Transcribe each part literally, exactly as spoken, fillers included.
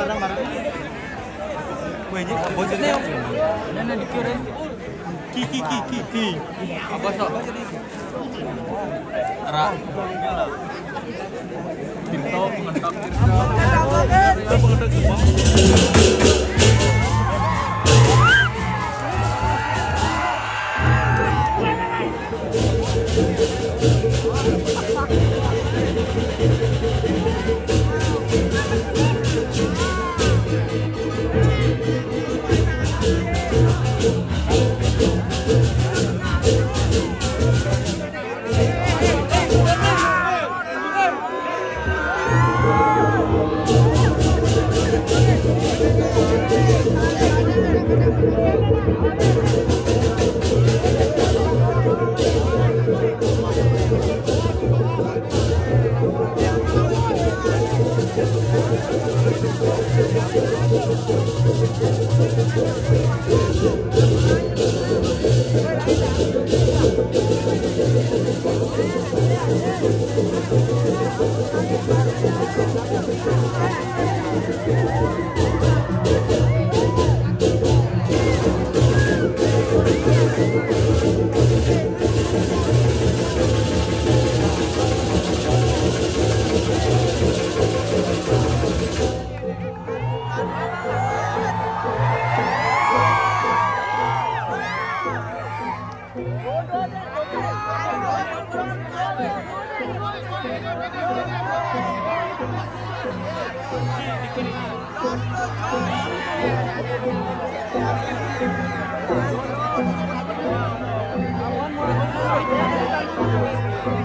Weh, ini bocor nih. Ini dikirim. Ki, ki, ki, ki, ki. Apa, sok? Ra. Pintu pengentak.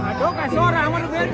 Aduh, kasih orang, aman, Ben.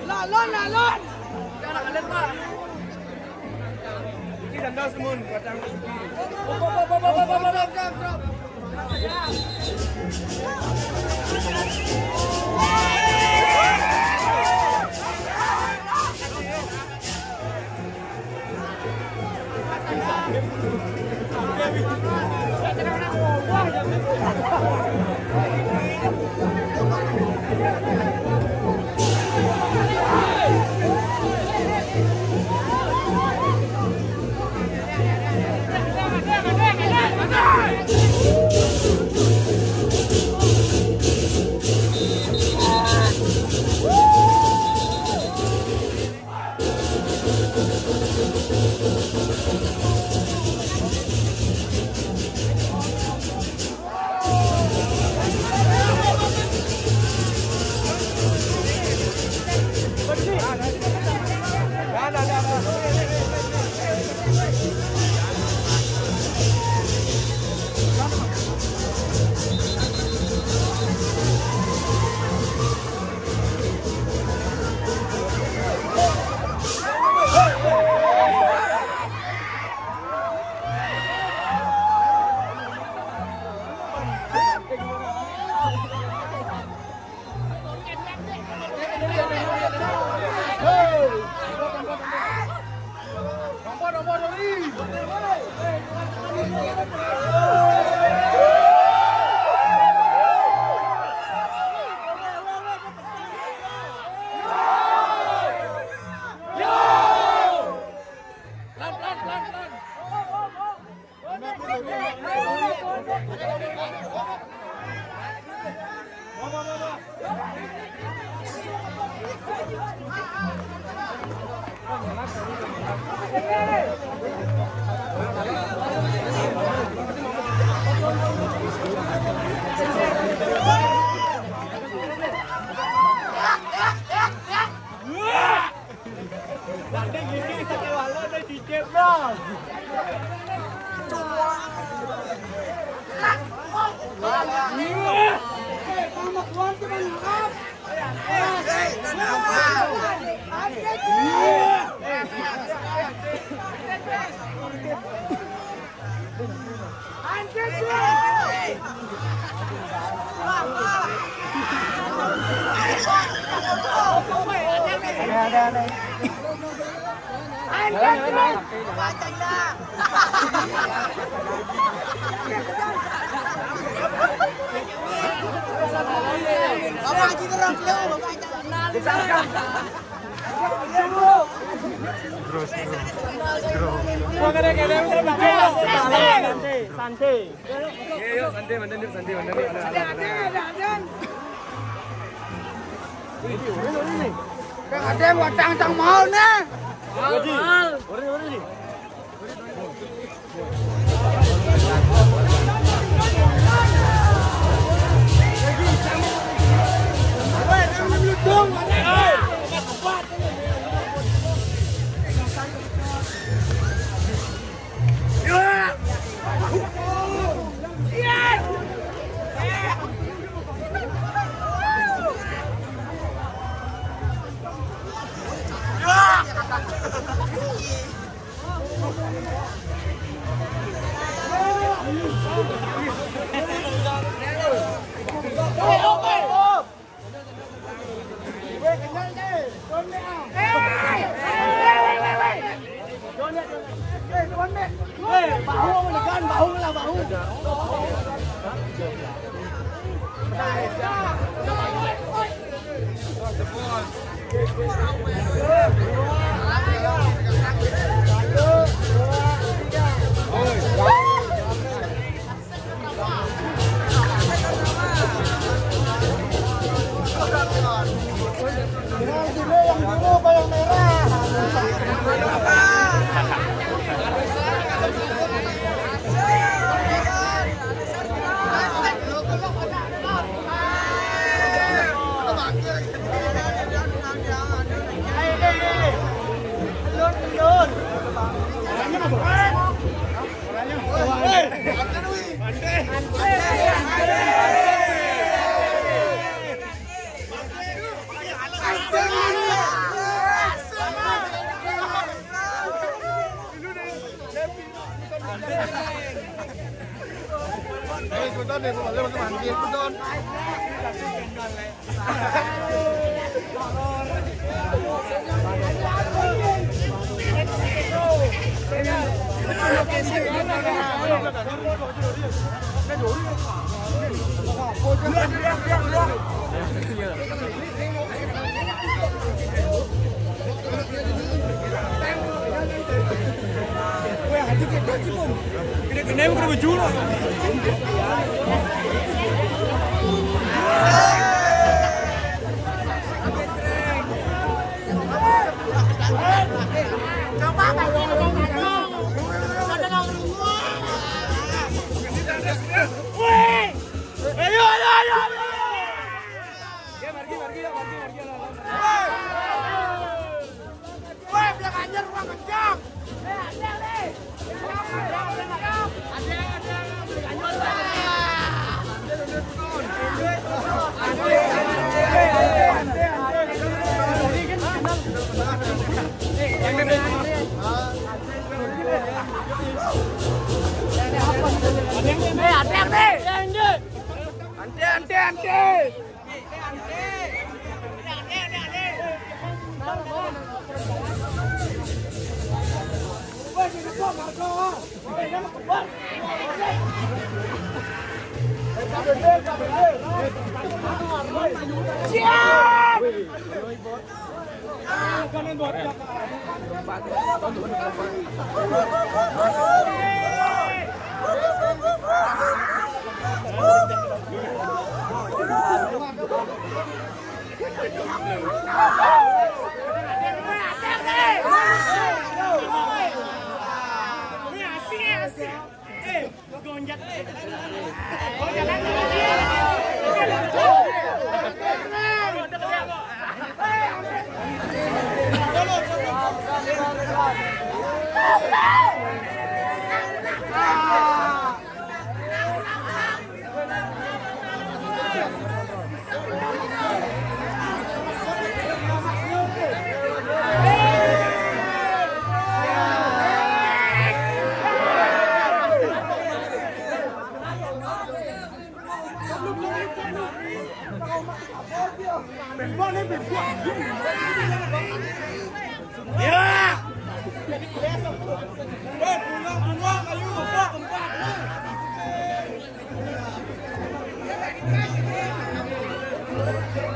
Lalon, lalon. Iki sandal semun, kadang. Santai. Yuk, yuk, santai, mantan, yuk, santai, mantan, yuk. Ada, ada, ada, ada. Ada yang watang tang mau nih. Ante, ante, ante.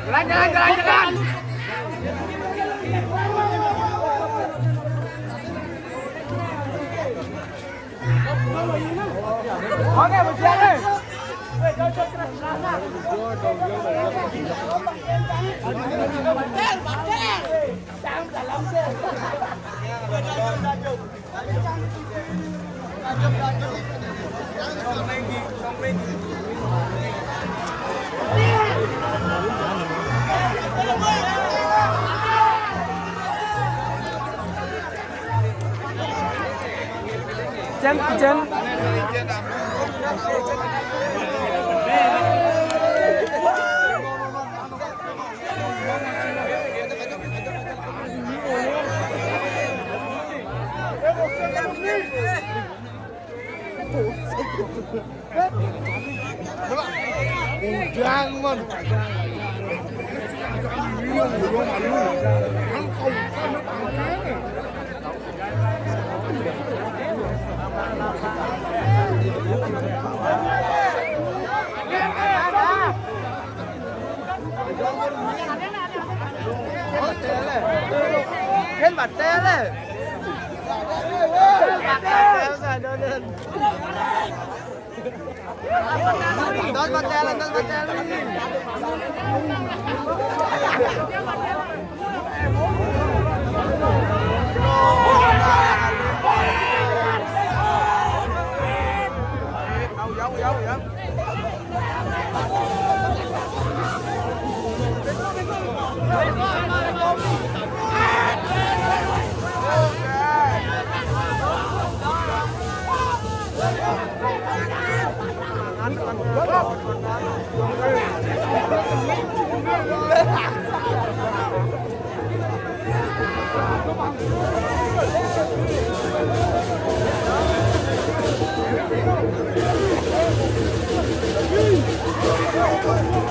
Jalan, jalan, jalan, jalan. Oke, berjalan. Jen, jen. Udang, man. Ken batal. Batal sa doon. Don't batal, don't batal. Thank you.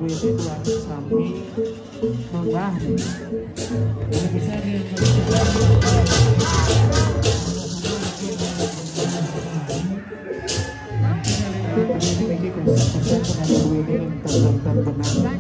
Ridwan sami bungah. Niki kosong-kosong pengaruh ini minta bantuan benar.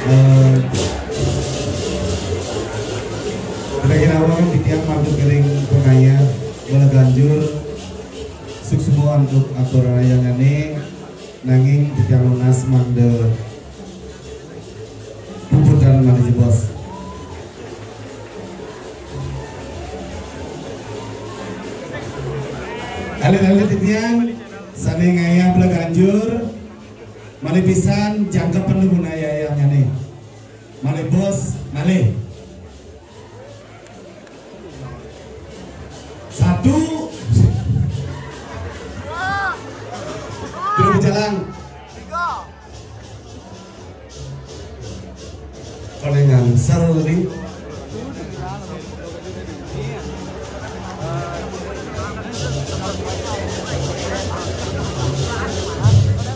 Eh, kita kira awal di tiang mantu kering pekaya bola ganjur. Suksma untuk atur rayangane, nanging titiang nunas mangda puputran malih jebos. Alit-alit titiang sane ngayah bela ganjur, malih pisan jangkepen guna yayangnyane. Malih bos, malih. Satu. Terus jalan. Pada ngangsel tadi.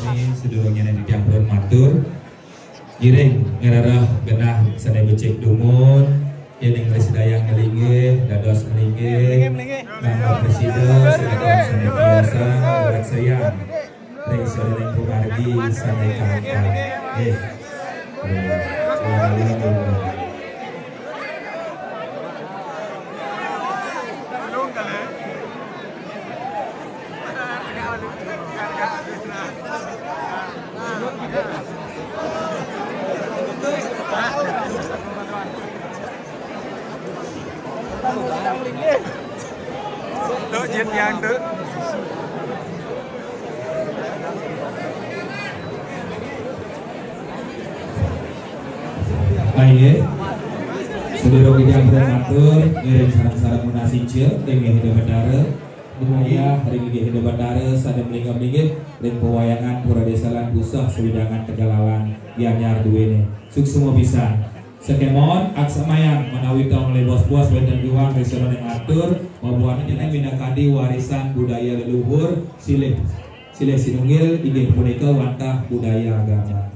Ini sedurungnya yang dicampur matur. Ngiring ngrereh genah sane becik dumun, yening mrih sedayang ngelinggih, dados melinggih, mangda prasida semeton sane tiosan, raksayang, ring saluiring pamargi sane kaangkat. Nggih. Nggih. Nggih. Tuh, Jin yang tuh. Aye, sedurung kita bermatur, ngiring sareng-sareng munasice, ring Ida Betara, Duh wayah ring Ida Betara, sane malinggih-malinggih, ring pawayangan Pura Desa lan Puseh, sawidangan Tegalalang, Gianyar duene. Suksma pisan. Sakémaon, aksamayang menawi tong lebos-bos wénten iwang ring sajeroning atur, mabuana dene minakadi warisan budaya leluhur, silih, silih sinunggil inggih punika wantah budaya agama.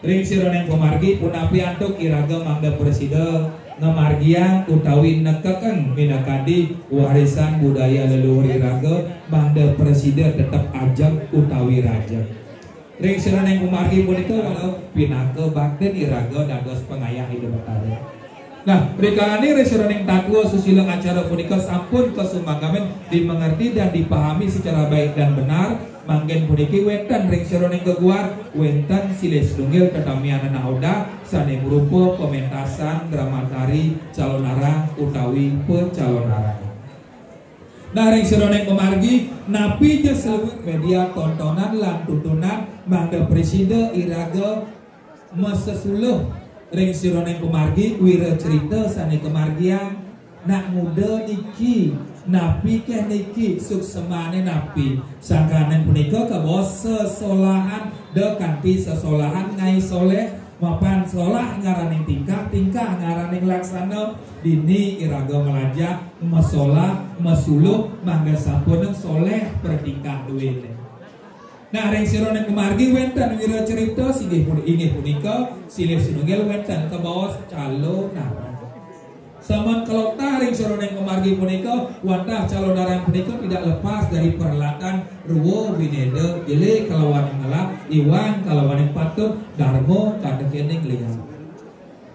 Ring sajeroning pamargi punapi antuk iraga mangda prasida ngamargiang utawi nekeken minakadi warisan budaya leluhur iraga mangda prasida tetep ajeg utawi rajeg. Ring sajeroning pamargi punika wau pinaka baktin iraga dados pangayah Ida Betara. Nah, rikalaning ring sajeroning tatwa susila acara punika sampun kasumanggamin dimengerti dan dipahami secara baik dan benar, mangkin puniki wénten ring sajeroning geguar, wénten silih sinunggil tetamian nahoda sane marupa pementasan drama tari calonarang utawi pecalonarang. Nah, ring sajeroning pamargi, napi ja saluwir media tontonan lan tuntunan mangda prasida iraga masesuluh ring sajeroning pamargi wira cerita sane kamargiang, nak muda niki, napi keh niki, suksemane napi. Sangkaning punika kabaos sesolahan, da kanti sesolahan ngae soleh, mapan solah ngaraning tingkah, tingkah ngaraning laksana, dini iraga malajah, masolah, masuluh, mangda sampun soleh pratingkah duene. Nah, ring sajeroning pamargi wénten wira cerita, singgih pun-, inggih punika, silih sinunggil wénten kabaos calonarang. Saman kaloktah ring sajeroning pamargi punika, wantah calonarang punika tidak lepas dari peralatan rwa bineda, jelé kalawaning ngelah, iwang kalawaning patut, darma katekening liang.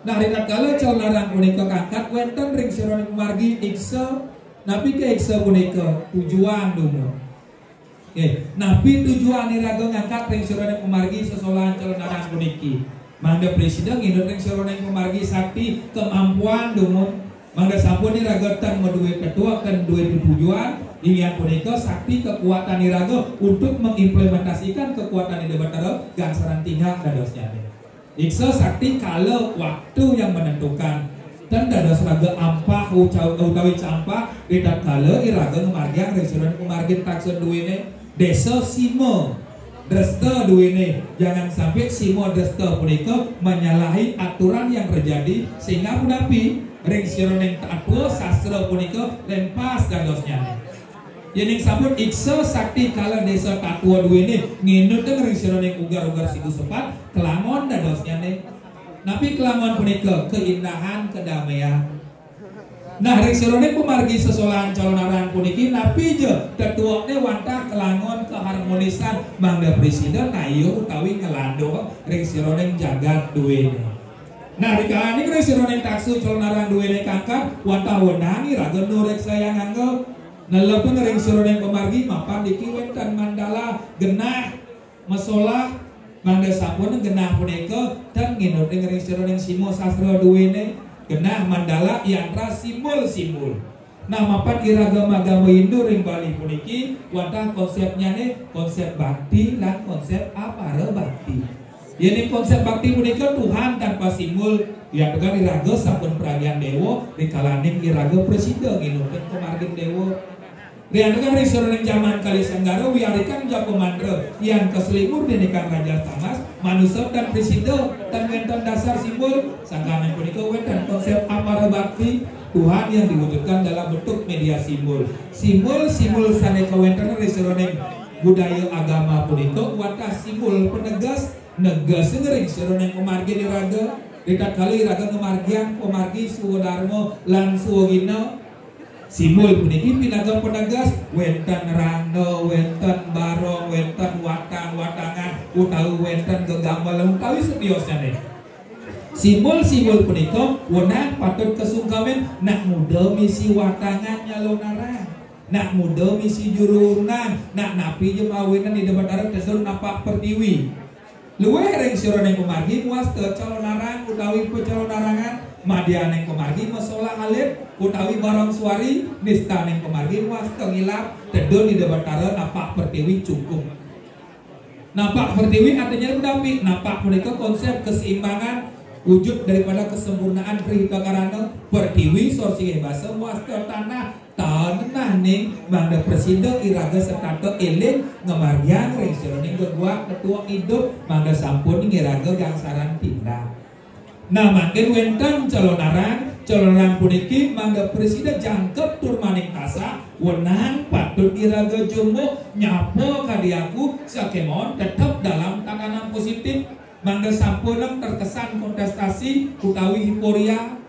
Nah, ritatkala calonarang punika kangkat, wénten ring sajeroning pamargi iksa, napi ke iksa punika? Tujuan dumun. Nggih, napi tujuan iraga ngangkat ring sajeroning pamargi sesolahan calonarang puniki? Mangda prasida nginut ring sajeroning pamargi sakti kemampuan dumun. Mangda sampun iraga tan madue tetuek, tan due tetujuan, inggih punika sakti kekuatan iraga untuk mengimplementasikan kekuatan Ida Betara gangsaran tingkah dadosnyane. Iksa sakti kala waktu yang menentukan. Tan dados raga ampah uca-, utawi campah, ritatkala iraga ngamargiang ring sajeroning pamargin taksun duene. Desa sima dresta duene. Jangan sampai sima dresta punika menyalahi aturan yang terjadi, sehingga punapi ring sajeroning tatwa sastra punika lempas dadosnyane. Yening sampun iksa sakti kala desa tatwa duene nginutang ring sajeroning uger-uger siku sepat, kelangon dadosnyane. Napi kelangon punika? Keindahan, kedamaian. Nah, ring sajeroning pamargi sesolahan calonarang puniki, napi ja tetuekne wantah kelangon keharmonisan mangda prasida nayuh utawi ngelanduh ring sajeroning jagat duene. Nah, rikalaning ring sajeroning taksu calonarang duene kangkat, wantah wenang iraga nureksayang angga. Nelepin ring sajeroning pamargi mapan niki wenten mandala genah masolah, mangda sampun genah punika tan nginutin ring sajeroning sima sastra duene, genah mandala yantra simbol-simbol. Nah, mapan iraga magama Hindu ring Bali puniki wantah konsepnyane konsep bakti lan konsep apara bakti. Yening konsep bakti punika Tuhan tanpa simbol, yantukan iraga sampun pragian dewa rikalaning iraga prasida nginutin pamargin dewa. Riantukan ring sajeroning jaman Kali Sanggara wiarikan japa mantra yan kaselimbur dinikan rajas tamas, manusa tan prasida, tan wenten dasar simbol, sangkaning punika wenten konsep apara bakti Tuhan yang diwujudkan dalam bentuk media simbol. Simbol-simbol sane kawenten ring sajeroning budaya agama punika wantah simbol penegas, negas ring sajeroning pamargin iraga, ritatkala iraga ngamargiang pamargi swadarma lan swagina. Simbol puniki pinaka penegas wenten rangda, wenten barong, wenten watang-watangan, utawi wenten gegambelan, utawi setiosnyane. Simbol-simbol punika wenang patut kasungkemin nak muda misi watangan nyalonarang. Nak muda misi juru urunang, nak napi ja mawinan Ida Batara tedun napak pertiwi. Luih ring sajeroning pamargi muasta calonarang utawi pacalonarangan, madianing pamargi masolah alit utawi barong suari, nistaning pamargi muasta ngilap, tedun Ida Batara napak pertiwi cukup. Napak pertiwi artinya punapi? Napak punika konsep keseimbangan, wujud daripada kesempurnaan Tri Hita Karana, pertiwi sor singgih basa muasta tanah, tanah ning mangda prasida iraga setata eling ngamargiang ring sajeroning geguak tetuek idup mangda sampun iraga gangsaran tindak. Nah, mangkin wenten calonarang, calonarang puniki mangda prasida jangkep tur maning tasak, wenang patut iraga jumbuh nyapa kadi aku, sakémaon tetep dalam tatanan positif, mangda sampun terkesan kontestasi utawi hiporia.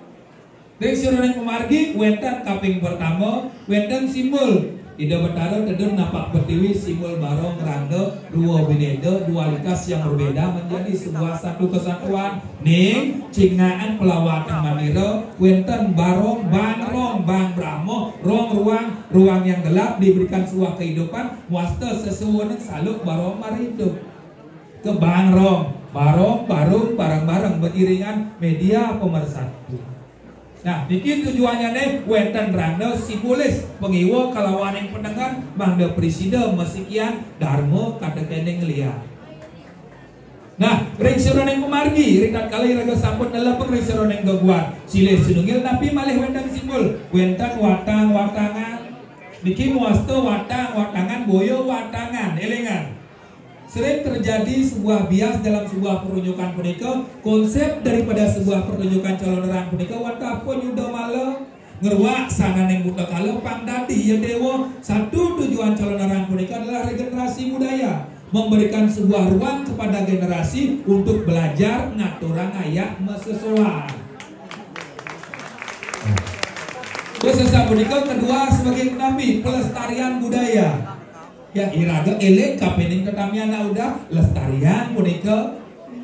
Ring sajeroning pamargi wenten kaping pertama, wenten simbol. Ida Batara tedun napak pertiwi, simbol barong rangda, dua bineda, dualitas yang berbeda menjadi sebuah satu kesatuan. Ning, cingakan pelawatan manira, wenten barong, bang rong, bang Brahma, rong ruang, ruang yang gelap diberikan sebuah kehidupan, muasta sesuunan saluk barong maridup. Ke bang rong, barong, barung, bareng-bareng beriringan media pemersatu. Nah, niki tujuannyané wenten rangda simbolis pangiwa kalawaning panengen mangda prasida masikian darma katekening liar. Nah, ring sajeroning pamargi, ring tatkala iraga sampun nelebang ring sajeroning geguak, silih sinunggil napi malih wenten simbol, wenten watang-watangan. Niki muasta watang-watangan, boya watangan, élingang. Sering terjadi sebuah bias dalam sebuah pertunjukan punika, konsep daripada sebuah pertunjukan calonarang punika wantah panyuda mala, ngruak sananing buta kala pang dadi ya dewa. Satu tujuan calonarang punika adalah regenerasi budaya, memberikan sebuah ruang kepada generasi untuk belajar ngaturang ayak masesolah. Terus sapunika kedua sebagai napi pelestarian budaya. Ya, iraga éling kapining tetamian nak udah lestarian punika.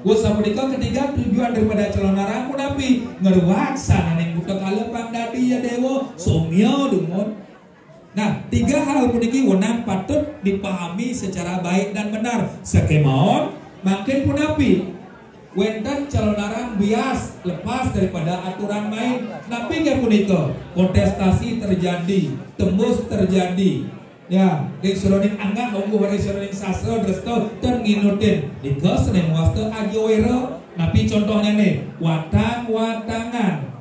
Wus sapunika ketiga tujuan daripada calonarang punapi? Ngruak sananing buta kala pang dadi ya dewa, somya dumun. Nah, tiga hal puniki wenang patut dipahami secara baik dan benar. Sakémaon, mangkin punapi? Wenten calonarang bias lepas daripada aturan main. Napi inggih punika? Kontestasi terjadi, tembus terjadi. Ya, ring sajeroning anggah ungguh, ring sajeroning sastra dresta ten nginutin. Nika sane muasta ajawera. Napi contohnyané? Watang-watangan.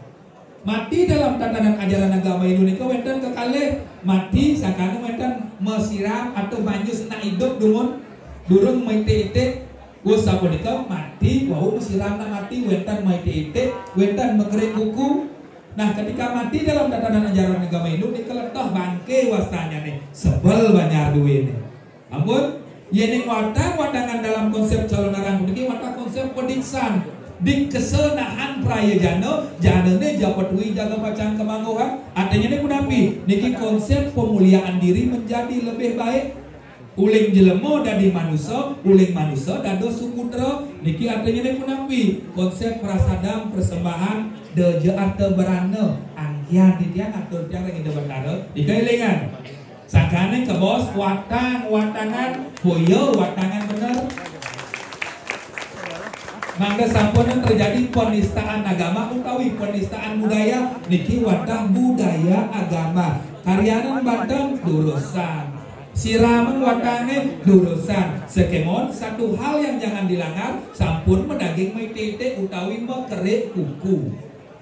Mati dalam tatanan ajaran agama Hindu nika wenten kekalih. Mati sangkana wenten masiram atau banyu senak idup dumun, durung maitik-itik. Wus sapunika mati wau masiram nak mati, wenten maitik-itik, wenten makerik kuku. Nah, ketika mati dalam tatanan ajaran agama Hindu, nika leteh bangke wastanyané. Sebel banjar duéné. Ampun, yéning watang-watangan dalam konsep calonarang puniki wantah konsep padiksan. Dikesa nahan praya jana, janané ja patui jaga pacang kamangguhan. Artinyané punapi? Niki konsep pemuliaan diri menjadi lebih baik. Uling jelema dadi manusa, uling manusa dados suputra. Niki artinyané punapi? Konsep prasadam persembahan, da ja arta berana. Angkihan titiang atur tiang ring Ida Batara. Nika élingang. Sangkaning kebos watang-watangan, boya watangan bener. Mangda sampun terjadi penistaan agama utawi penistaan budaya, niki wantah budaya agama. Karyanan banten durusan. Siraman watangé durusan. Sakémaon satu hal yang jangan dilanggar, sampun madaging maitik-itik utawi makerik kuku.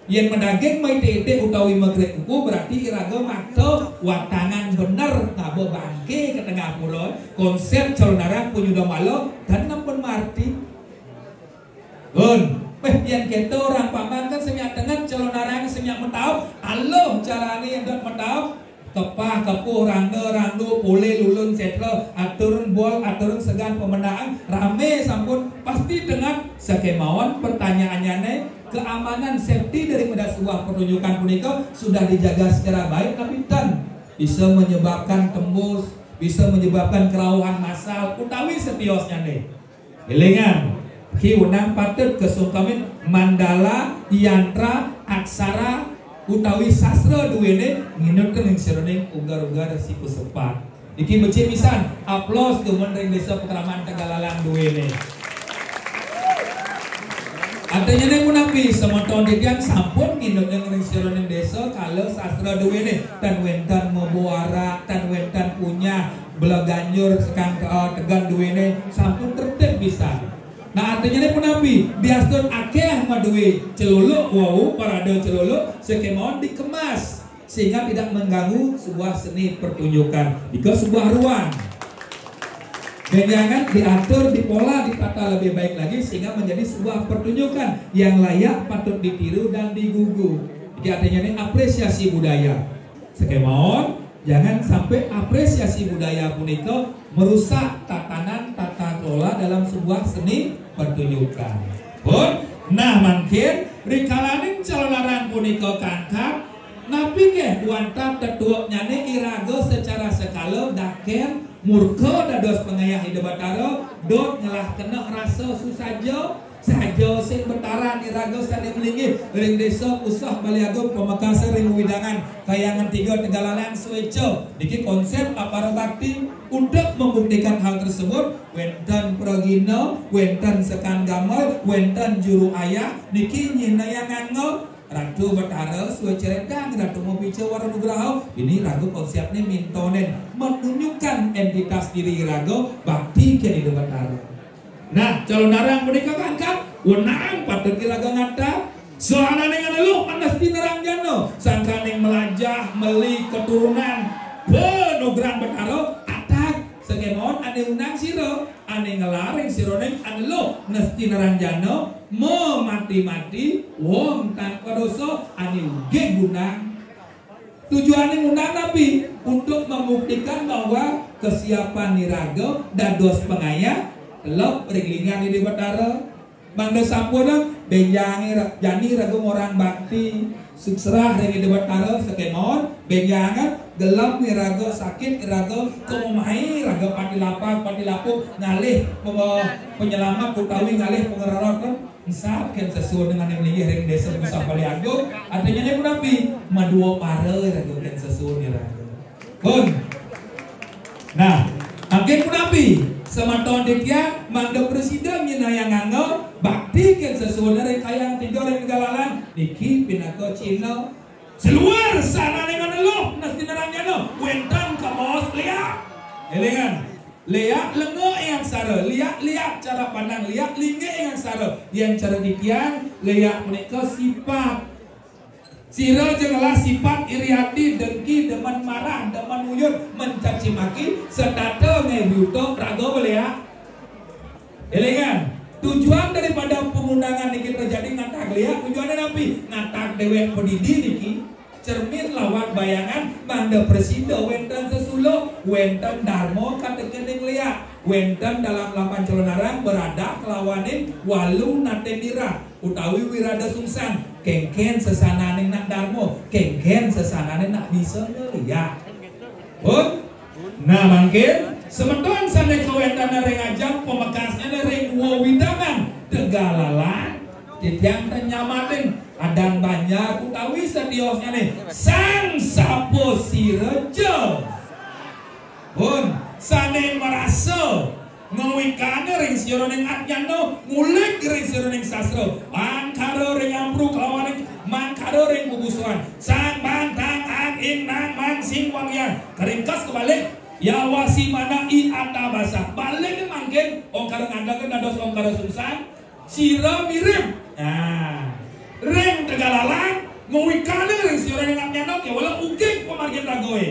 Yén madaging maitik-itik utawi makerik kuku, berarti iraga makta watangan bener, ngaba bangke ka tengah pura. Konsep calonarang panyuda mala, ten nempun marti. Gun, péh, yén kéto orang Paman kan sing nyak tenget calonarang sing nyak mataub, aluh carané yén dot mataub. Kepah, kepuh, rangda, randu, polih, lulun, sétra, aturun bol, aturun segan, pamendaang, ramé sampun pasti tenget. Sakémaon pertanyaannyané, keamanan safety daripada sebuah pertunjukan punika sudah dijaga secara baik, tapi ten bisa menyebabkan tembus, bisa menyebabkan kerauhan massal utawi setiosnyané. Élingang, ki wenang patut kasungkemin mandala, yantra, aksara, utawi sastra duéné nginut ring sajeroning uger-uger si pasepat. Niki becik pisan, aplos dumun ring Désa Pakraman Tegalalang duéné. Artinyané punapi, semeton titiang sampun nginut ring sajeroning désa kala sastra duéné, tan wénten mabua arak, tan wénten kunyah, bela ganjur sekang, eh, tegen duéné sampun tertib pisan. Nah, artinyané punapi? Diastun akéh madué celuluk wau, parada celuluk, sakémaon dikemas sehingga tidak mengganggu sebuah seni pertunjukan. Nika sebuah ruang. Bénjangan diatur, dipola, ditata lebih baik lagi sehingga menjadi sebuah pertunjukan yang layak patut ditiru dan digugu. Jadi artinyané apresiasi budaya. Sakémaon, jangan sampai apresiasi budaya punika merusak tatanan tata kelola dalam sebuah seni pertunjukan. Pun, nah mangkin, rikalaning calonarang punika kangkat, napi ké wantah tetueknyané iraga secara sekala dakén murka dados pangayah Ida Batara, dot ngelah keneh rasa susaja, saja sing betaran iraga sané malinggih ring Désa Puseh Balé Agung, pamekas ring wewidangan Kahyangan Tiga Tegalalang suéca. Niki konsep para bakti. Untuk membuktikan hal tersebut, wénten pragina, wénten sekang gamel, wénten juru ayah, niki nyinayang ngangge Ratu Betara suéca rédang, Ratu Mapica Wara Nugraha. Ini raga konsepné mintonin menunjukkan entitas diri raga bakti ké Ida Betara. Nah, calonarang punika kangkat, wenang patut iraga ngatap. Sahananing aneluh nesti nerang jana, sangkaning malajah, meli, keturunan, panugrahan Betara, atag, sakémaon ané undang sira, ané ngelar ring sajeroning aneluh nesti nerang jana, mamati-mati, wong tanpa dosa, ané ugig undang. Tujuané ngundang napi? Untuk membuktikan bahwa kesiapan iraga dados pangayah, teleb ring linggan Ida Betara. Mangda sampun, bénjang ira-, jani iraga ngorahang bakti, suksrah ring Ida Betara, sakémaon, bénjang, gelem iraga, sakit iraga, kumemahi iraga pati lapak, pati lapuk, ngalih pema-, penyelamat utawi ngalih pangrerot, ensap kén sesuunan ané malinggih ring Désa Puseh Balé Agung, artinyané punapi? Madua para iraga kén sesuun iraga. Pun. Nah, mangkin punapi? Semeton titiang mangda prasida nyinayang ngangge bakti kén sesuunan ring Kahyangan Tiga ring Tegalalang, niki pinaka cihna. Saluir sahananing aneluh nesti nerang jana, wénten kabaos léak. Élingang. Léak lenga ing aksara, léak, léak cara pandang, léak linggih ing aksara. Yén cara titiang, léak punika sipat. Sira ja ngelah sipat iri ati, dengki, demen marah, demen uyut, mencaci maki, setata ngaé buta, raga ba léak. Élingang, tujuan daripada pangundangan niki terjadi ngatag léak, tujuané napi? Ngatag déwék padidi niki. Cermin lawan bayangan mangda prasida wénten sesuluh, wénten darma katekening léak, wénten dalam laman calonarang beradah kelawaning walu naténira utawi wirada sungsang, kénkén sesananing nak darma, kénkén sesananing nak bisa léak. Pun? Nah, mangkin, semeton sané kawéntenan ring ajeng pamekasnyané ring wewidangan Tegalalang, titiang tan nyamatin adan banjar utawi satiosnyané, sang sapasira ja. Pun, sané marasa ngawikana ring sajeroning ajnana, ngulik ring sajeroning sastra, mangkara ring ampru kalawaning mangkara ring bubusuan, sang bantang ang ing nang mang sing wangiang. Karingkes kabalik, yawasi mana i atabasa. Balik mangkin, ongkara ngandaka dados ongkara sungsang, sira mirib. Nah, ring Tegalalang, ngawikana ring sajeroning ajnana, kéwala ugig pamargin ragaé.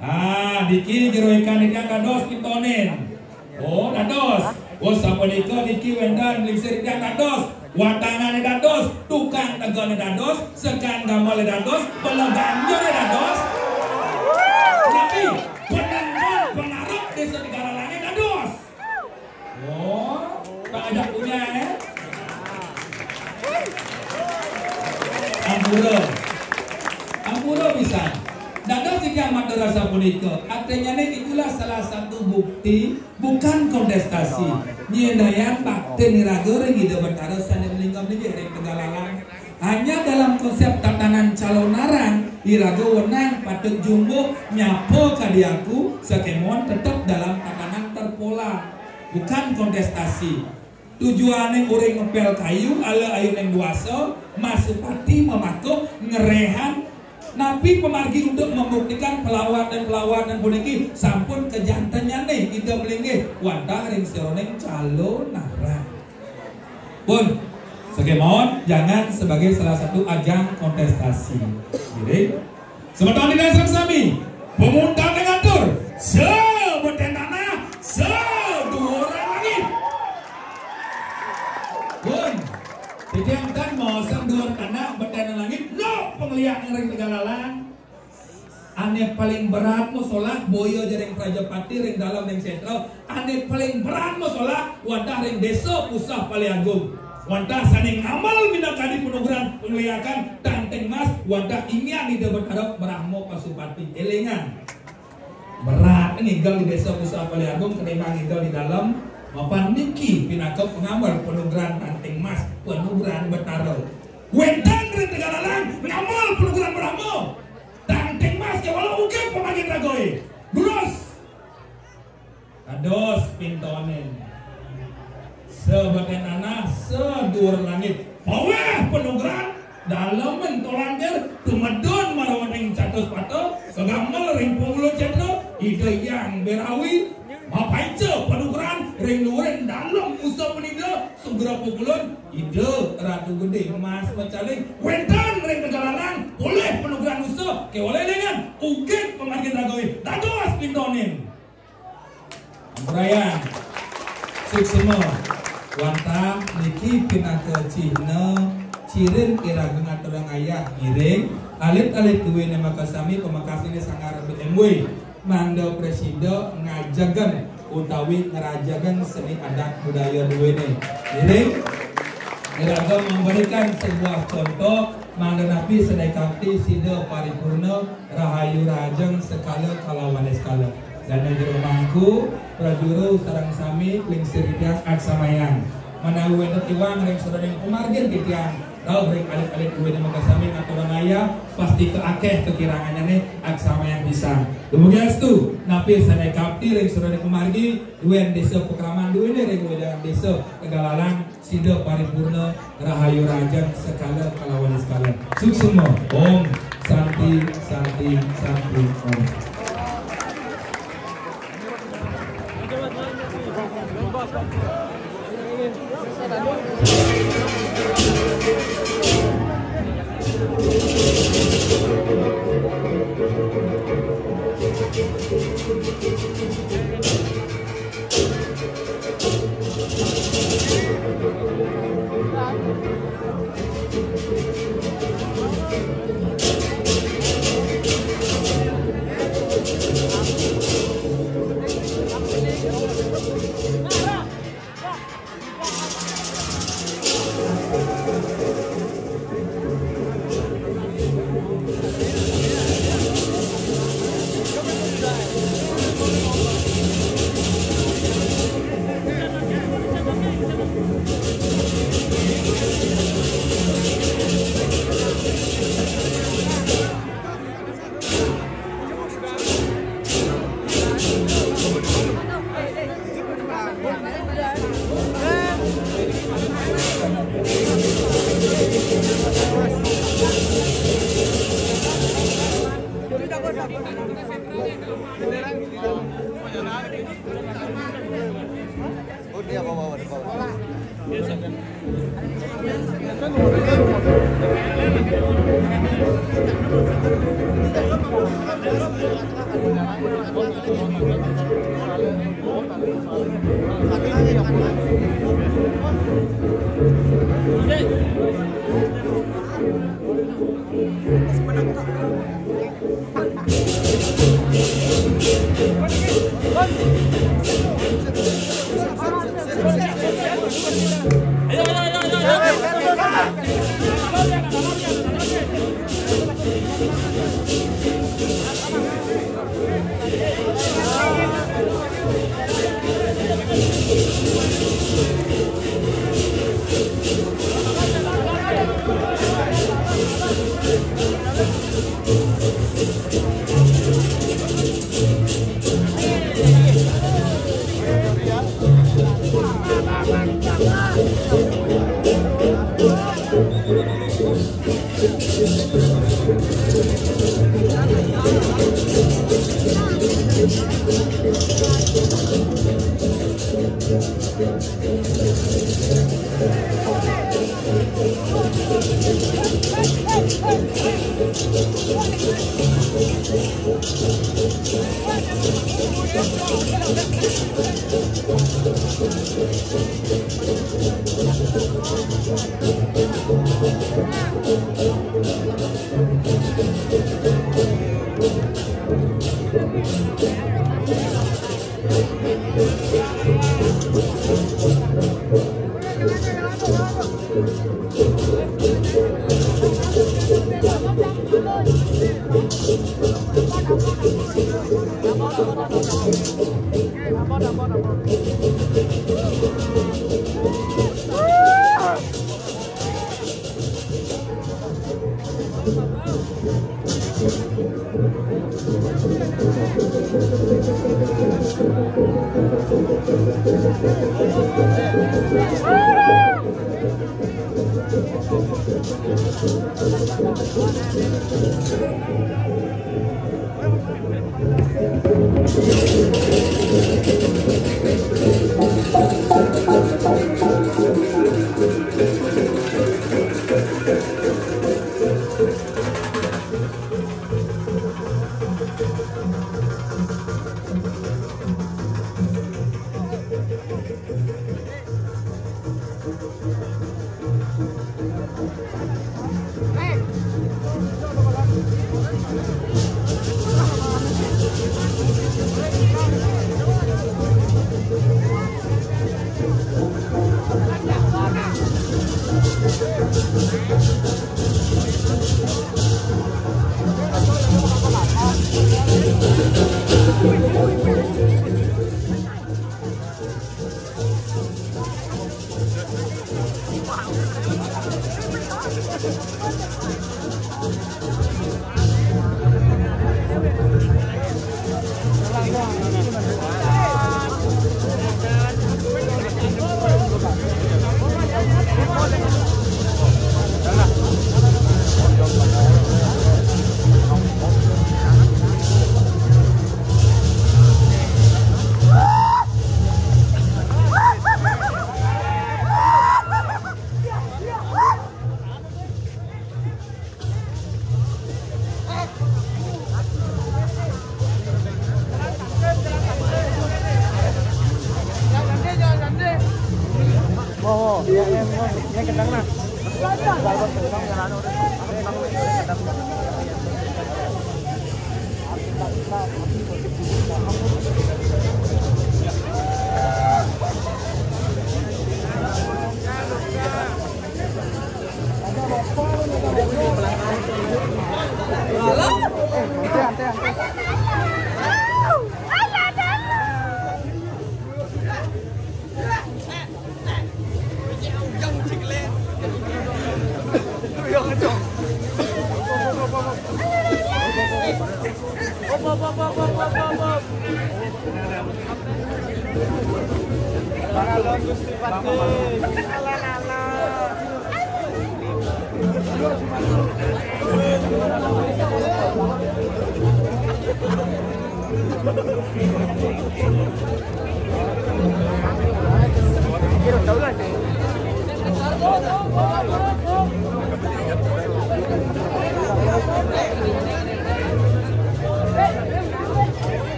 Ah, niki jero ikan titiang dados mintonin. Oh, dados. Oh, sapunika niki wénten lingsir titiang dados. Watangané dados, tukang tegené dados, sekang gamelé dados, bela ganjuré dados. Tapi, penenun pengarep Désa Tegalalangé dados. Oh, tak ajak punya, eh? Ampura. Ampura pisan. Dados titiang matur asapunika. Artinyané itulah salah satu bukti, bukan kontestasi. Nyinayang baktin iraga ring Ida Betara sané malingga malinggih ring Tegalalang. Hanya dalam konsep tatanan calonarang, iraga wenang patut jumbuh nyapa ka diaku, sakémaon tetep dalam tatanan terpola, bukan kontestasi. Tujuané uring ngepél kayu, ala ayuning duasa, masupati, mamakuh, ngeréhan, napi pamargi untuk membuktikan pelawatan-pelawatan puniki sampun kajantennyané Ida malinggih wantah ring sajeroning calonarang. Pun, sakémaon, jangan sebagai salah satu ajang kontestasi. Ngiring. Semeton ida sareng sami, pamuputang ngatur, sabeten tanah, saduur langit. Pun, titiang tan maosang duur tanah, beten langit, no pangliak ring Tegalalang. Ané paling berat masolah, boya ja ring Prajapati, ring dalem, ring sétra. Ané paling berat masolah, wantah ring Désa Puseh Palih Agung. Wantah sané ngamel minakadi panugrahan pangliakan Tanting Mas, wantah inggian Ida Betara Brahma Pasupati. Élingang. Berat ngigel di Désa Puseh Palih Agung ketimbang ngigel di dalem. Mapan niki pinaka pangamel panugrahan Tanting Mas, panugrahan Betara. Wénten ring Tegalalang ngamel panugrahan Brahma. Tanting Mas kéwala ugig pamargin ragaé. Durus. Dados pintonin. Sabeten tanah, saduur langit. Paweh panugrahan, dalemin tolangkir, tumedun marawaning catus pata, kagamel ring pangulun sétra, Ida Hyang Bérawi, mapaica panugrahan ring luhuring dalem usa punida, sugra pukulun, Ida Ratu Gedé Mas Macaling, wénten ring Tegalalang, polih panugrahan usa, kéwala élingang, ugig pamargin ragaé, dados pintonin. Ampurayang. Suksma. Wantah niki pinaka cihna, cirin iraga ngaturang ayah, ngiring, alit-alit duéné makasami, pamekasné Sanggar B M W, mangda prasida ngajegang utawi ngrajegang seni adat budaya duéné. Ngiring, iraga memberikan sebuah contoh, mangda napi sané kanti sida paripurna, rahayu rahajeng sekala kalawan niskala. Dané jero mangku, prajuru sareng sami lingsir titiang aksamayang. Menawi wénten iwang ring sajeroning pamargin titiang, rauh ring alit-alit duéné makasami ngaturang ayah, pastika akéh kakirangannyané, aksamayang pisan. Dumugi astu, napi sané kanti ring sajeroning pamargi, duén désa pakraman duéné ring wewidangan désa Tegalalang, sida paripurna, rahayu rahajeng sekala kalawan niskala. Suksma. Om Santi, Santi, Santi, Om.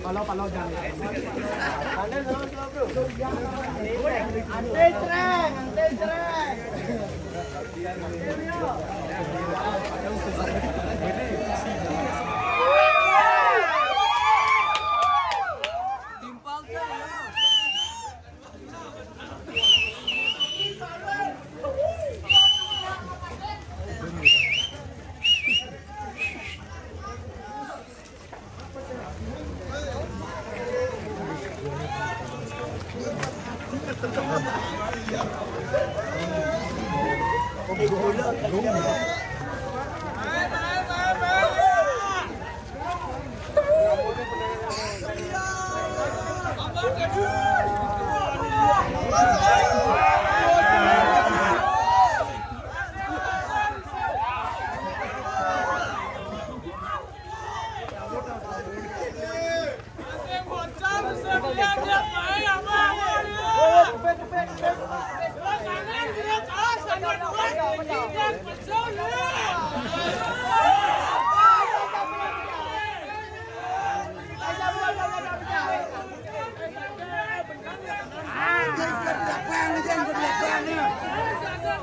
Kalau, kalau jangan. Ante cereng, ante cereng.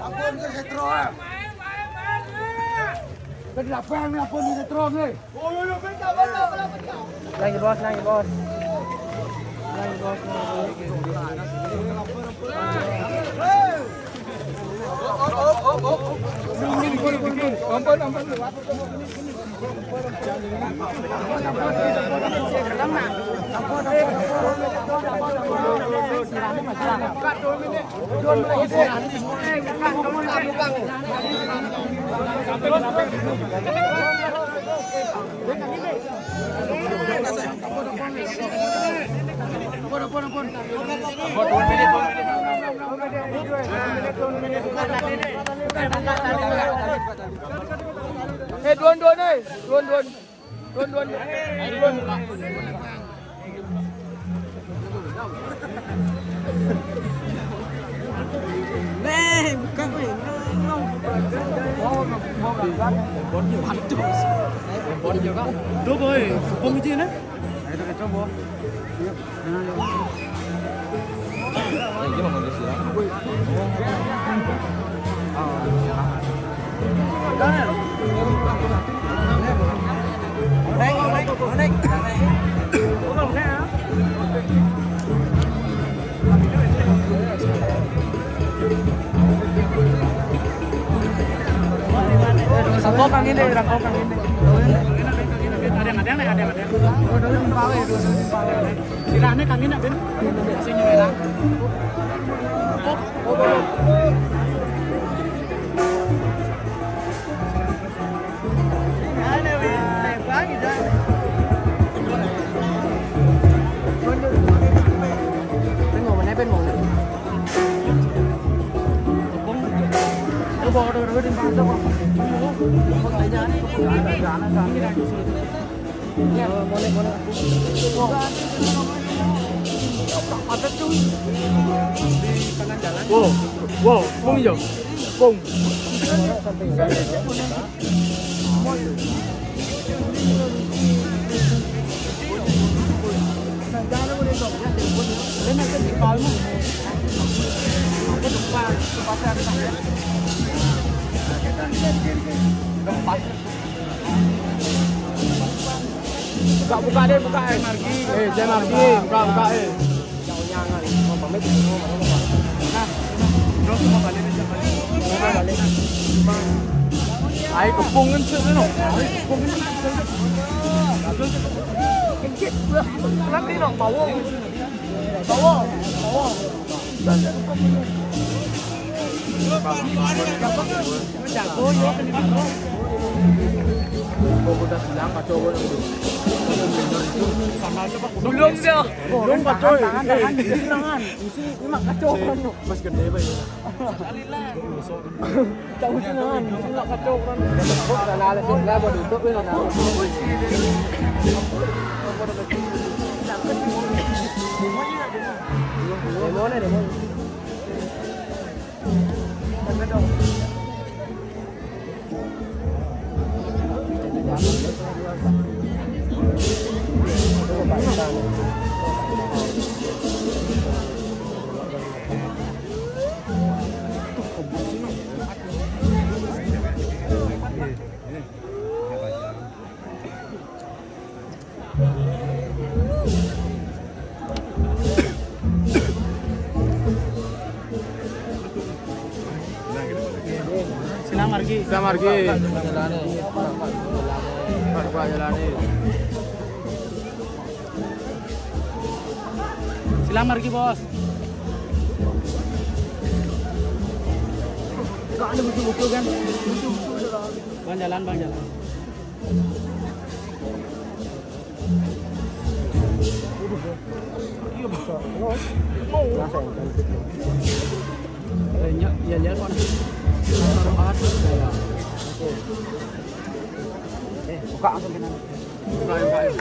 Ampun ke setro. Ke delapan ni, ampun ke setro ni. Lagi, bos, lagi, bos. Lagi, bos, lagi, bos. Ampun, ampun. Eh, duan-duan, eh. Duan-duan. Duan, duan. Nih, buka, weh. Aduh, boy. Kepung aja, nah. Ayo, kita coba. Yuk. Rangkau kang ini, rangkau kang ini. Ada, ada, ada, ada. Sirahnya kang ini, Ben. Sing merah. Wow, wow, pung hijau. Pung. Buka, buka deh, buka, eh. Eh, jangan lagi, buka, buka, eh. Jangan, jangan. Mau pamit, mau, mau, mau. Nah, terus mau balik, mau balik. Mau balik. Ai kepung kan sih no. Ai kepung kan sih. Kenapa no? Bawang. Bawang. Bawang. Jago ya. Kok udah bilang kacau banget. Belum sih. Belum kacau. Tangan, tangan, tangan. Ini mah kacau kan. Mas gede banget. Tahu sih, nah, ini nggak kacau kan. Kok udah lales, udah mau tutup ini, nah. Demonya, demonya. Silang margi. Silang margi. Pak, Pak, jalani. Silang margi, Bos. Kok ada buku-buku kan? Bang, jalan, Bang, jalan. Iya, Bang. Eh, nya, ya, lihat, Bang. Taruh atas, ya. Eh, buka langsung ke sana. Buka, buka, ya.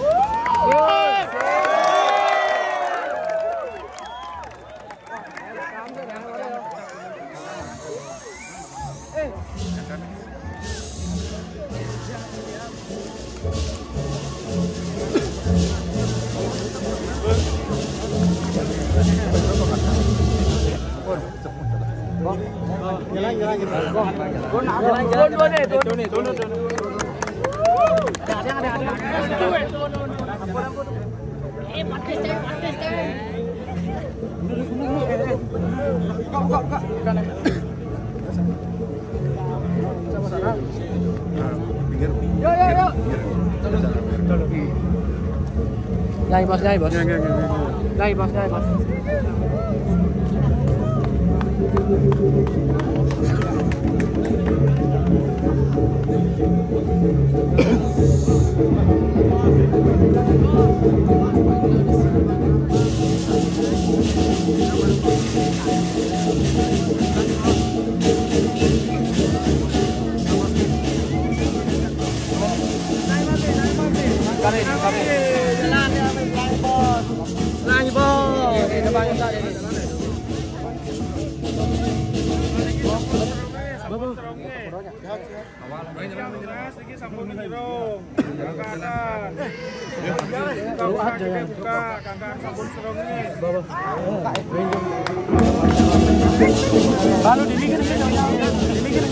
Jalan, jalan, jalan. Turun, turun, turun. Yo, yo, yo. Lai, Bos, lai, Bos. Lai, Bos, lai, Bos. Jalan, jalan, Bos. Jalan, Bos. Ini depan kita ini. Bapak. Sampun nyerong. Buka, buka, kita buka, Kakak sampun serongnya. Baru di pinggir, di pinggir.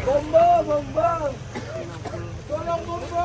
Bomba, bomba. Tolong bomba.